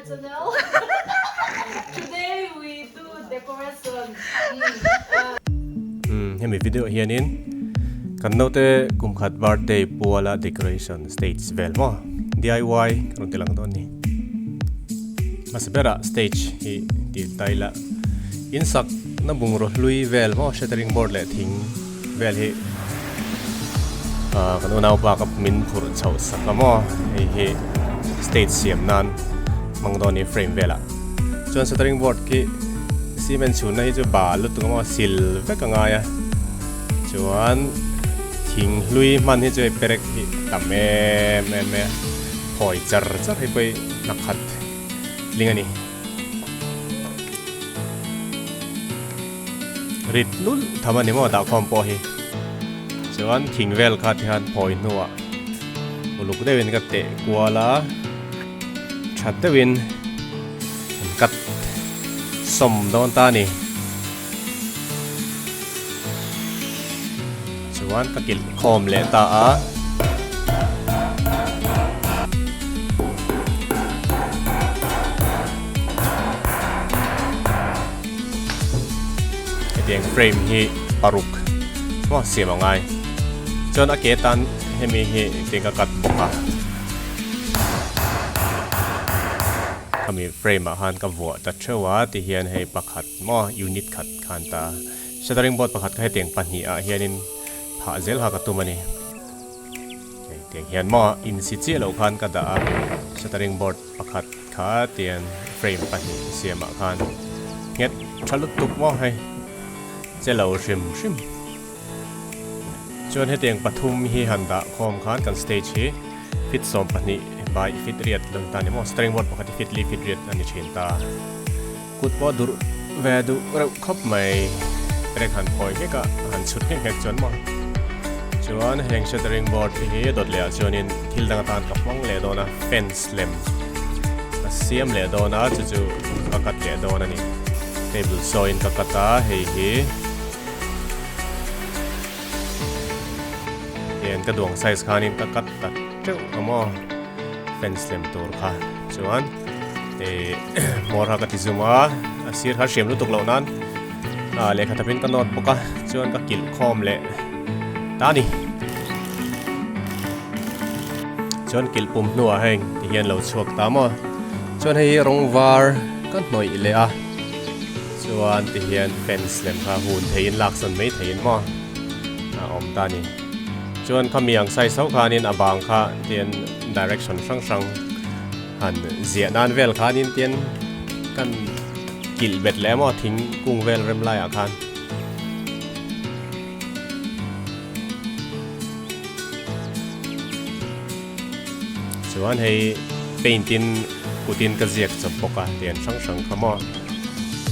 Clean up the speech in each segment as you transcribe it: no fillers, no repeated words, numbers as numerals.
channel. Today we do decoration. Umm hemi video ah hianin kan naute kum khat birthday puala decoration stage vel maw DIY ka rawn ti lang dawn ni. Hmasa berah stage hi tih ta ila in sak na bungraw hlui vel maw shuttering board leh thing vel hi kan unaupa ka min phurh chhoh sak a maw hei hi stage siam nan hmang dawn ni frame velah chuan shuttering board khi cement chhunna hi chu bal lutuk a maw sil vek a ngai a chuan thing hlui hman hi chu hei perek hi tam em em mai a phawi char char hi pawh hi hna khat tling a ni. Rit lul tham a ni maw dah khawm pawh hi. Chuan thing vel kha ti hian phawi hnuah uluk deuhin ka teh kual a, that deuhin an cut sawm dawn ta a ni. Chuan ka kilh khawm leh ta a. Hetiang frame hi paruk maw siam a ngai. Chuan a ke tan hemi hi engtin ka cut bawk a. Khami frame ah khan ka vuah ta theuh a tihian hei pakhat maw unit khat khan ta. Shuttering board pakhat kha hetiang pahnihah hianin phah zel kha ka tum a ni. Hei tiang hian maw insi chiah loh khan ka dah a, shuttering board pakhat kha tian frame pahnih siamah khan nghet tha lutuk maw hei che lo hrim hrim. Chuan hetiang pathum hi han dah khawm khan kan stage hi fit 12 by fit riat lo ni ta a ni maw, shuttering board pakhat hi fit li fit riat a ni thin ta. Kut pawh durh ve duh reuh khawp mai. Rek han phawi nghek a, han chhut nghek nghek chuan maw. Chuan heng shuttering board hi dawt leh ah chuanin thil dang atan ka hmang leh dawn a, fence lem ka siam leh dawn a, chu chu ka cut leh dawn a ni. Table saw in ka cut a, hei hi hian ka duang size khanin ka cut ta teuh a maw fence lem tur kha chuan. Ih hmawr kha ka ti zum a a sir kha hriam lutuk loh nan ah lehkha thapin ka nawt bawk a chuan ka kilh khawm leh ta a ni chuan kilh pum hnuah heng ti hian lo chhuak ta maw chuan hei hi rawng var ka hnawih leh a chuan ti hian fence lem kha hun theiin laksawn mai theiin maw a awm ta a ni chuan khami ang size ho khanin a bang kha tian direction hrang hrang. Han ziah nan vel khanin tian kan kilh bet leh maw thing kung vel rem laiah khan. Chuan hei paint in kutin ka ziak chawp bawk a tian hrang hrang kha maw.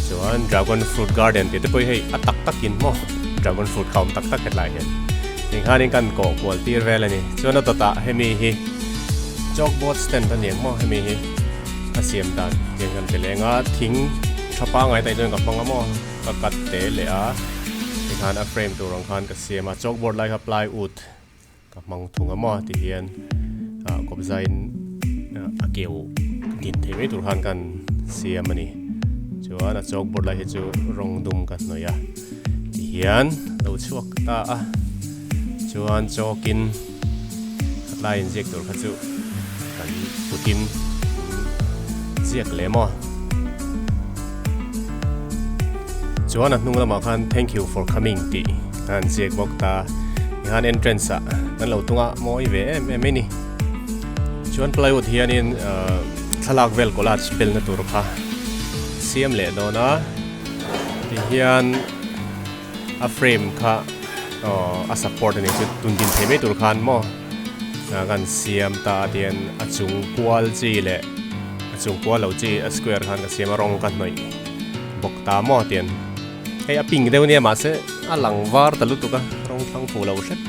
Chuan dragon fruit garden tih te pawh hi hei a tak takin maw dragon fruit kha awm tak tak hetlai hian. Engkhanin kan kawh kual tir vel a ni. Chuan a dawtah hemi hi chalkboard stand a ni ang maw hemi hi a siam dan tiang kan ti leng a thing tha pangai tai chuan ka hmang a maw ka cut te leh a tikhan a frame tur ang khan ka siam a chalkboard lai kha plywood ka hmang thung a maw ti hian ah kawpza in a keu din thei mai tur khan kan siam a ni chuan a chalkboard lai hi chu rawng dum ka hnawih a ti hian lo chhuak ta a chuan chalk in Khatlai inziak tur kha chu kan putin ziak leh maw. Chuan a hnung lamah khan thank you for coming tih khan ziak bawk ta. Tikhan entrance ah kan lo tung a mawi ve em em mai ni. Chuan plywood hianin thlalak vel collage belna tur kha siam leh dawn a. Tihian a frame kha aw a support a ni chu tun din thei mai tur khan maw kan siam ta a tihian a chung kual chi leh a chung kual lo chi a square khan ka siam a rawng ka hnawih bawk ta maw tihian hei a pink deuh ania mahse a lang var ta lutuk a rawng thlang fuh lo hret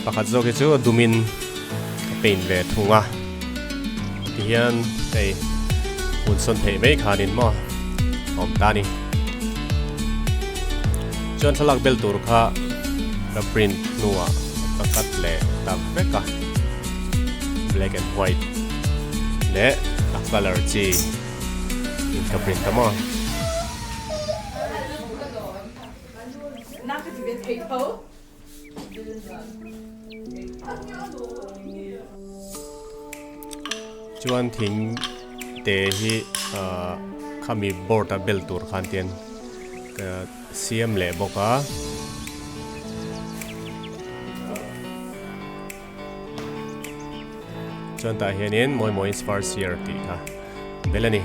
pakhat zawk hi chu a dumin ka paint ve thung a tihian hei hun sawn theih mai khanin maw a awm ta a ni chuan thlalak bel tur kha ka print hnuah ka cut leh ta vek a black and white leh a colour chi. in ka print a maw. Chuan thing te hi ahh khami board a bel tur khan tian ka siam leh bawk a. Chuan tah hianin mawi mawiin first year tih kha bel a ni.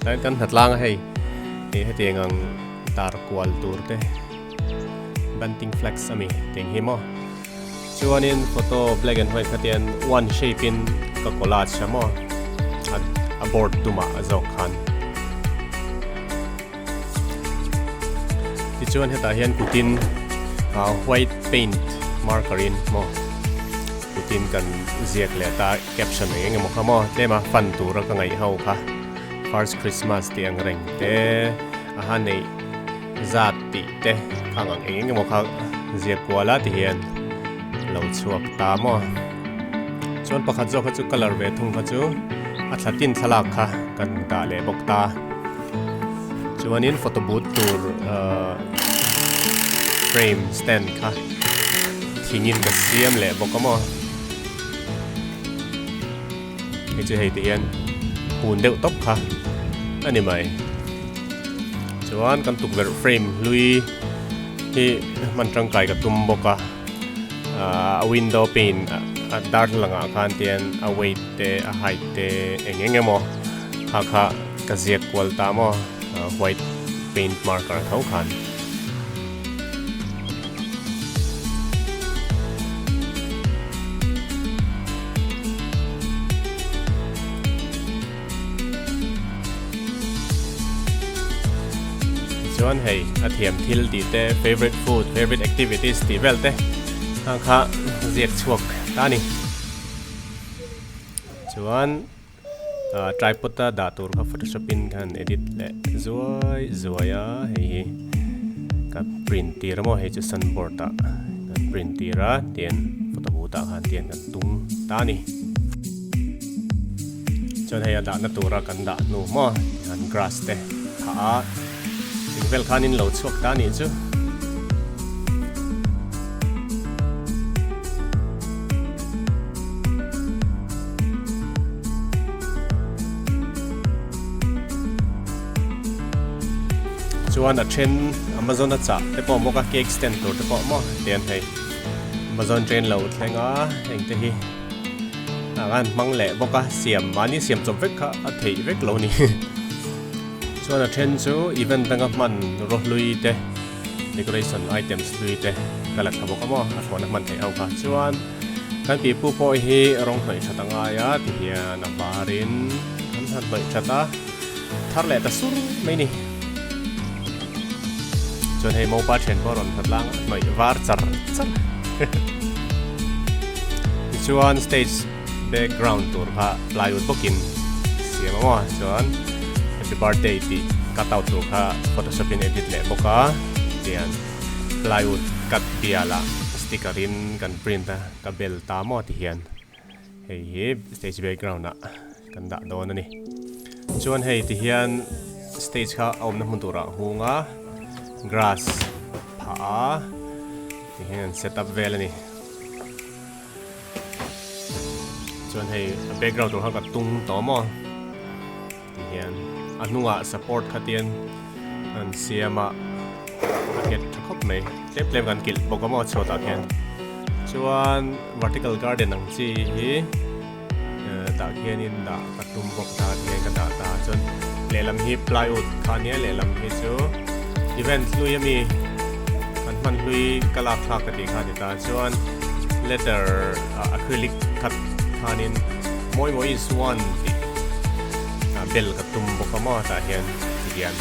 Tlaiin kan hnatlang a hei ih hetiang ang tar kual tur te bunting flags a mi teng hi maw. Chuanin photo black and white kha tian one shape in ka collage a maw a board tumah a zawk khan. Tichuan hetah hian kutin ah white paint marker in maw kutin kan ziak leh ta caption eng eng emaw kha maw tlema fan tura ka ngaih ho kha first christmas tih ang reng te a ha neih zat tih te khang ang eng eng emaw kha ziak kual a ti hian lo chhuak ta maw chuan pakhat zawk kha chu colour ve thung kha chu a thla tin thlalak kha kan dah leh bawk ta. Chuanin photo booth tur ahh frame stand kha thingin ka siam leh bawk a maw hei chu hei ti hian hun deuh tawp kha a ni mai chuan kan tukverh frame hlui hi hman tangkai ka tum bawk a ahh a window pane a darthlalang ah khan tian a weight te a height te eng eng emaw kha kha. Ka ziak kual ta maw white paint marker tho khan. Chuan hei a thiam thil tih te favorite food favorite activities tih vel te ang kha ziak chhuak ta a ni. Chuan. Tripod a dah tur kha photoshop in khan edit leh zuai zuai a hei hi ka print tir a maw hei chu sunboard ah kan print tir a tian photo booth ah khan tian kan tung ta a ni chuan hei a dahna tura kan dah hnu maw an grass te phah a eng vel khanin lo chhuak ta a nih chu. Chuan a then Amazon a chah te pawh bawk a cake stand tur te pawh maw tian hei Amazon train lo thleng a heng te hi a han hmang leh bawk a siam mahni siam chawp vek kha a theih vek lo ni chuan a then chu event danga hman rawhlui te decoration items hlui te ka la thla bawk a maw a thlawhna hman theih ho kha chuan kan tih pu pawh hi rawng hnawih that a ngai a ti hian a varin kan han hnawih that a thar leh ta sur mai ni chuan hei mopa thian pawh a rawn hlat lang a hnawih var char char tichuan stage background tur kha plywood bawkin siam a maw chuan happy birthday tih cut out tur kha photoshop in edit leh bawk a tian plywood cut bial ah sticker in kan print a ka bel ta maw ti hian hei hi stage background ah kan dah dawn a ni chuan hei ti hian stage kha a awmna hmun turah a hung a grass phah a ti hian an set up vel a ni. Chuan hei a background tur kha ka tung tawh maw ti hian a hnungah support kha tian an siam a a nghet tha khawp mai tlem tlem kan kilh bawk a maw chhuatah khian chuan vertical garden ang chi hi tah khianin dah ka tum bawk ta tihian ka dah ta chuan lehlam hi plywood kha ania lehlam hi chu event hlui ami kan hman hlui ka lak thlak ka tih kha ni ta chuan letter acrylic khat khanin mawi mawi is one tih bel ka tum bawk a maw tah hian tihian.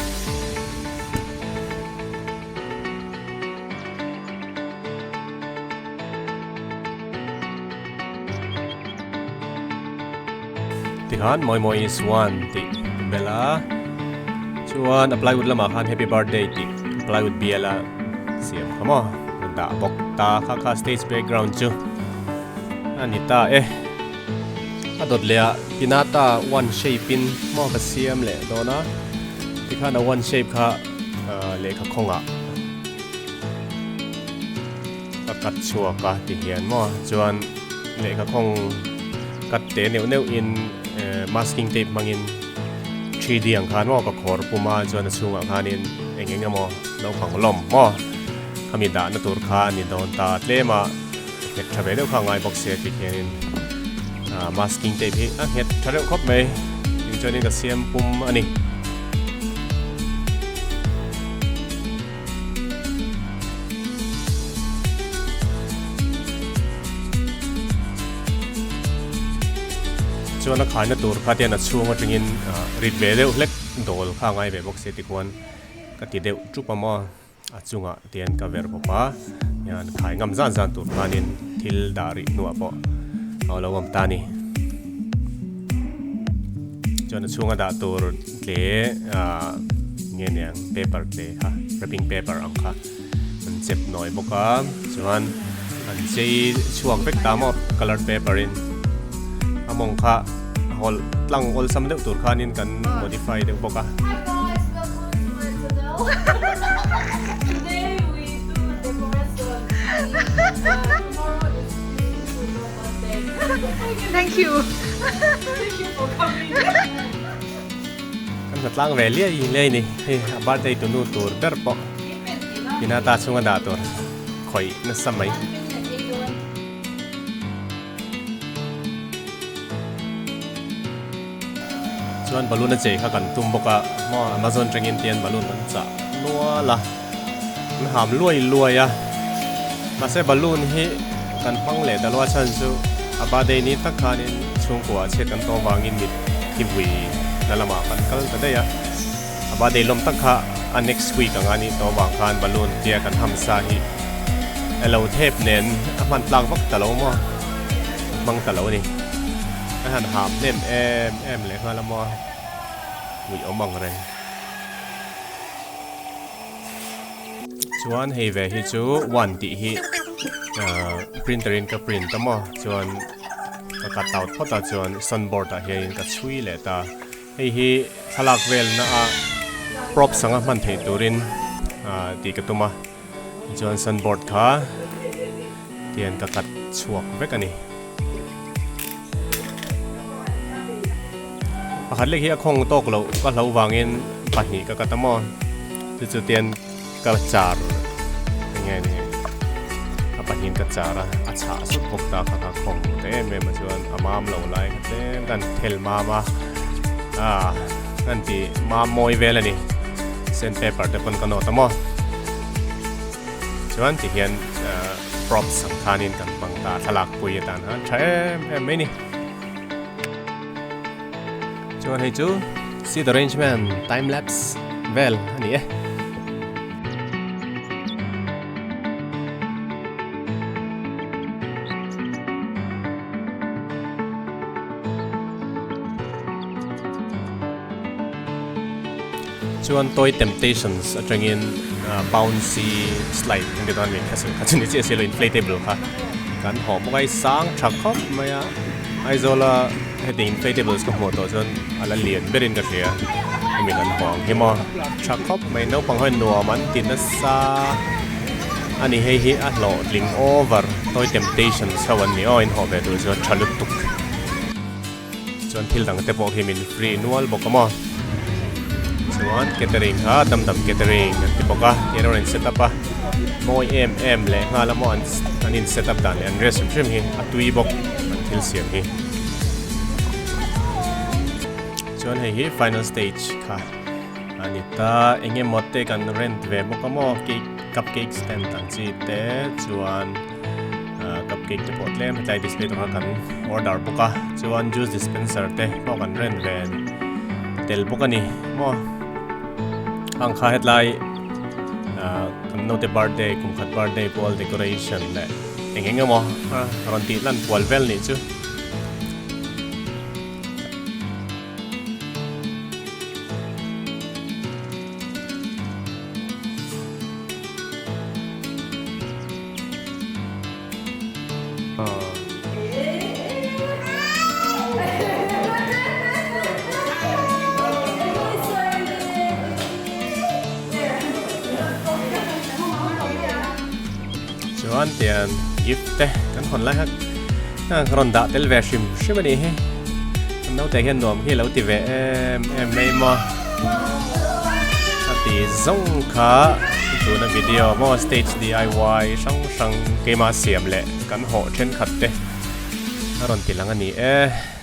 Tikhan mawi mawi is one tih bel a chuan a plywood lamah khan happy birthday tih plywood bial a siam kha maw a dah bawk ta kha kha stage background chu a ni ta e a dawt leh ah pinata one shape in maw ka siam leh dawn a. Tikhan a one shape kha lehkha khawngah ka cut chhuak a ti hian maw chuan lehkha khawng cut te neuh neuh in masking tape hmangin 3D ang khan maw ka khawr pum a chuan a chhungah khanin eng eng emaw naupang lawm maw khami dahna tur kha a ni dawn ta tlem a nghet tha ve deuh kha a ngai bawk sia ti hianin masking tape hi a nghet tha deuh khawp mai tin chuanin ka siam pum a ni. Chuan a khaina tur kha tian a chhung atangin rit ve deuh hlek dawl kha a ngai ve bawk sia tikhuan ka ti deuh tup a maw. A chungah tian ka ver bawk a, hian khai ngam zan zan tur khanin thil dah rih hnuah pawh a lo awm ta a ni. Chuan a chhunga dah tur tle ah nge niang paper tle kha wrapping paper ang kha an chep nawi bawk a, chuan an chei chhuak vek ta maw colour paper in a mawng kha hawlh tlang awlsam deuh tur khanin kan modify deuh bawk a. Hi guys, welcome to my channel. Today we do decoration. Tomorrow is Suno birthday. Thank you. Thank you for coming. Kan hna tlang ve liai liai ni hei a birthday tunu tur ber pawh pinata chhunga dah tur khawih nasa mai. Chuan balloon a chei kha kan tum bawk a maw Amazon tangin te hian balloon an chah nual a an ham luai luai a mahse balloon hi kan hmang leh ta lo a chhan chu a birthday ni tak khanin chhungkua chhiat kan tawh avangin mit hi vui na lamah kan kal ta daih a a birthday lawm tak kha a next week anga nih tawh avang khan balloon tia kan hamsa hi elo thep nen a hman tlak vak ta lo maw a hmang ta lo a ni. A han ham hnem em em leh nghal a maw a ui awm ang reng. Chuan hei ve hi chu one tih hi ah printer in ka print a maw chuan ka cut out phawt a chuan sunboard ah hianin ka chhui leh ta. Hei hi thlalak velna a props anga hman theih turin ah tih ka tum a chuan sunboard kha tian ka cut chhuak vek a ni. Pakhat lek hi a khawng tawk loh ka hlo vangin pahnih ka cut a maw chu chu tian ka char enge ni a pahnihin ka char a a chhah sut bawk ta kha kha khawng ta em em a chuan a mam lo lai kha tlem kan thel mam a ah kan tih mam mawi vel a ni sandpaper te pawn ka nawt a maw chuan ti hian ah. Props ang khanin kan hmang ta a thlalak pui atan khan tha em em mai ni. Chuan hei chu seat arrangement time lapse vel a ni e. Chuan Toy Temptations atangin bouncy slide an ti dawn a ni kha chu ni chiah si lo inflatable kha kan hawh bawk a i sang tha khawp mai a Aizawla hetiang inflatables ka hmuh tawh chuan a la lian berin ka hria hemi kan hawh ang hi maw tha khawp mai naupang ho nuam an ti nasa a ni hei hi a hlawhtling over Toy Temptations ho an ni aw in hawh ve tur chuan tha lutuk. Chuan thil dang te pawh khi min free nual bawk a maw. Chuan catering kha dam dam catering an ti bawk a tihian an rawn in set up a mawi em em leh nghal a maw an an in set up dan leh an dress hrim hrim hi a tui bawk an thil siam hi. Chuan hei hi final stage kha a ni ta eng emaw te kan rent ve bawk a maw cake cupcake stand ang chi te chuan. Cupcake te pawh tlem hetlai display tur kha kan order bawk a chuan juice dispenser te pawh kan rent ve tel bawk a ni maw ang kha hetlai kan naute birthday kum khat birthday pawl decoration leh eng eng emaw rawn tih lan kual vel nih chu. Chuan tian gift te kan hawn lai kha ka rawn dah tel ve hrim hrim a nih hi. Kan naute hian nuam hi a lo ti ve em em mai maw. A ti zawng kha tuna video maw stage DIY hrang hrang keimah siam leh kan hawh thenkhat te a rawn ti lang a ni e.